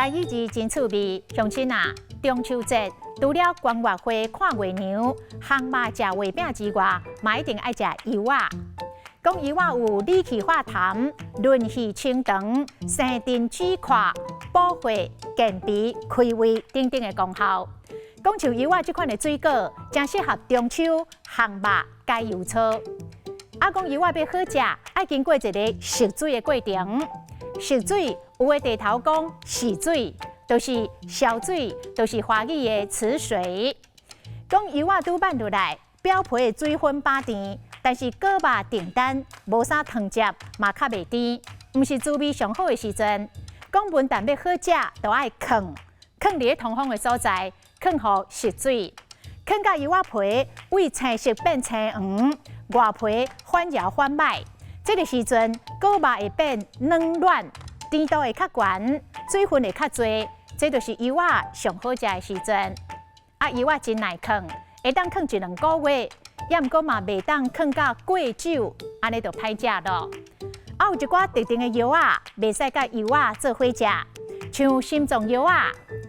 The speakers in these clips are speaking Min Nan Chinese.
台語字真趣味，鄉親啊，中秋節除了觀月會、看月娘、烘肉、食月餅之外，嘛一定愛食柚仔。講柚仔有理氣化痰、潤氣清腸、生津止渴、補血、健脾、開胃等等的功效。講像柚仔這款的水果，誠適合中秋烘肉解油醋。啊，講柚仔欲好食，愛經過一个熟水的過程。熟水有的地頭講洗水，就是燒水，就是華語的池水。講柚仔拄挽落來，表皮的水分飽甜，但是果肉訂單無啥糖汁，嘛較袂甜，毋是滋味上好的時陣。講文旦欲好食，就愛囥，囥佇咧通風的所在，囥予熟水，囥甲柚仔皮對青色變青黃，外皮反搖反䆀。這个時陣，果肉會變軟軟，甜度會較懸，水分會較濟，這就是柚仔上好食的時陣。啊，柚仔真耐囥，會當囥一兩個月，也毋過嘛袂當囥甲過久，按呢就歹食囉。啊，有一寡特定的藥仔，袂使佮柚仔做伙食，像心臟藥仔、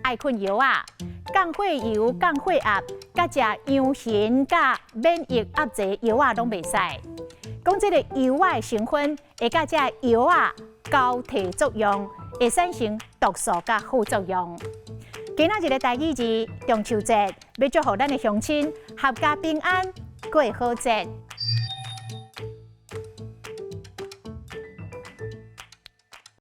愛睏藥仔、降血油、降血壓、佮食養形佮免疫壓制藥仔攏袂使。講這个柚仔的成分會佮這藥仔交替作用，會產生毒素佮副作用。今仔日的台語字，中秋節，欲祝福咱的鄉親，闔家平安，過好節。